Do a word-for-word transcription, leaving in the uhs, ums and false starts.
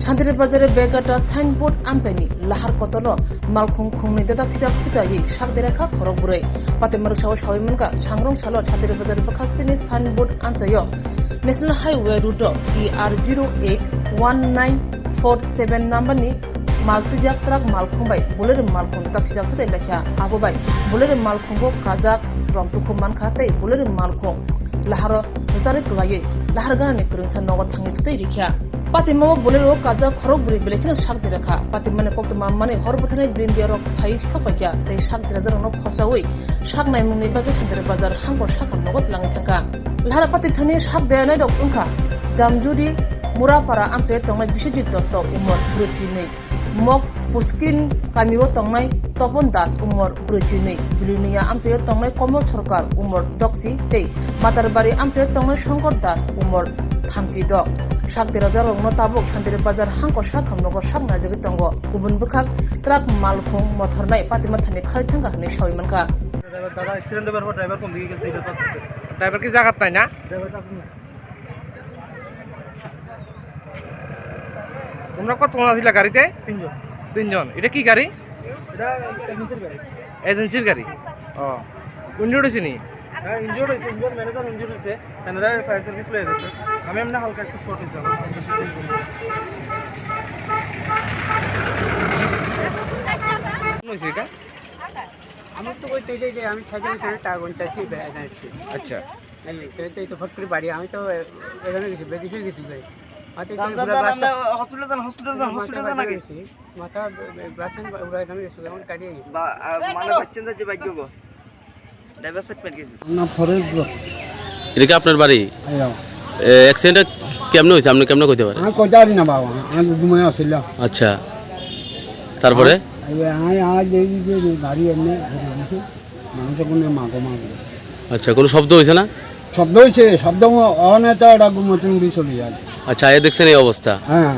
Santiri Bazar Begata signboard amchaini lahar kotoro malkhung khungni dadak sidak sitaiwi sak derakha khorok bwrwi. Patimani sao sawi mankha, sangrong salo Santiri Bazar bwkhak sini signboard amchaio National Highway route T R zero eight one nine four seven number ni mal swijak truck malkhung bai Bolero malkhung dadak sidak sitai laikha. Abo bai Bolero malkhung bo kajak rom tukhum mankha tei Bolero malkhung laharo rwcharwi kwlaiwi lahar ganani kwrwngsa nogo thangwi twtwi rikha. Patimao Bolero kajak khorok bwrwi belai kheno sak derakha. Patimani koktwma manwi hor bwtharni bini biyarok phaiwi sokpaikha tei sak derajarokno khochaui sak naimungni bagwi Santiri Bazar hangkor sakha nogo twlangwi thangkha. Lahara pati thani sak deranairok wngkha Jamjuri Murapara amchaio tongnai Biswajit Dotto, umor brwi chinwi. Mok Puskin kamio tongnai Topon Das, umor brwi chinwi, Duliniya amchaio tongnai Komol Sorkar, umor doksi tei Matarbari amchaio tongnai Songkor Das, umor thamchi dok. Sak derajarokno tabuk Santiri Bazar hangkor sakha nogo sak naijagwi tongo. Kubun bwkhak truck malkhung mothornai patima thani kharwi thangkha hwnwi sawi mankha. Driver দাদা, অ্যাক্সিডেন্ট হওয়ার পর ড্রাইভার কোন দিকে গেছে এটা তো? ড্রাইভার কি জাগাত নাই না? ড্রাইভার তো এখন নাই। তোমরা কতজন আছিলা গাড়িতে? তিনজন। তিনজন। এটা কি গাড়ি? এটা এজেন্সির গাড়ি। এজেন্সির গাড়ি? ও। ইনজুর্ড হয়েছে নি? হ্যাঁ, ইনজুর্ড হয়েছে, ইনজুর্ড ম্যানেজার ইনজুর্ড হয়েছে। এনারা ফায়ার সার্ভিস লয়ে গেছে। আমি এমনি হালকা একটু স্পট হয়েছি আমার। কোন হয়েছে এটা? আমার তো ওই তো এই যে, যে আমি সাইকেল চালাই, টাকা গুনতে আসছি, বেড়াতে আসছি। আচ্ছা। এই তো, এই তো, এই তো ফট করে বাড়ি, আমি তো এখানে গেছি, বেদিশে গেছি ভাই। হয়তো এই তো দাদা, ঘোড়া দাদা, বাসটা আমরা হসপিটাল যান, হসপিটাল যান, মাথা হসপিটাল যান বাড়ি আগে। গেছি, মাথা বে-, বে-, গ্লাস আমি উড়া এখানে গেছি, এখন কাটিয়ে গেছি। বা, আ, মানে বাচ্চা যাচ্ছে বাইক যাবো। ড্রাইভার সাইড পেট গেছে। না, ফরেস্ট ব্লক। এটা কি আপনার বাড়ি? আইয়া। এ, অ্যাক্সিডেন্টটা কেমনে হয়েছে? আপনি কেমনে কইতে পারেন? আমি কইতে পারি না বাবা, আমি ঘুমাই আসছিলাম। আচ্ছা, তারপরে? এই আমি আজ এই যে গাড়ি এমনি ঘুরে গেছে। মানুষের কোনো মাগো মাগো। আচ্ছা, কোনো শব্দ হয়েছে না? শব্দ হয়েছে, শব্দ অনেকটা এটা মতন উড়ে চলে যায়। আচ্ছা, এ দেখছেন এই অবস্থা? হ্যাঁ।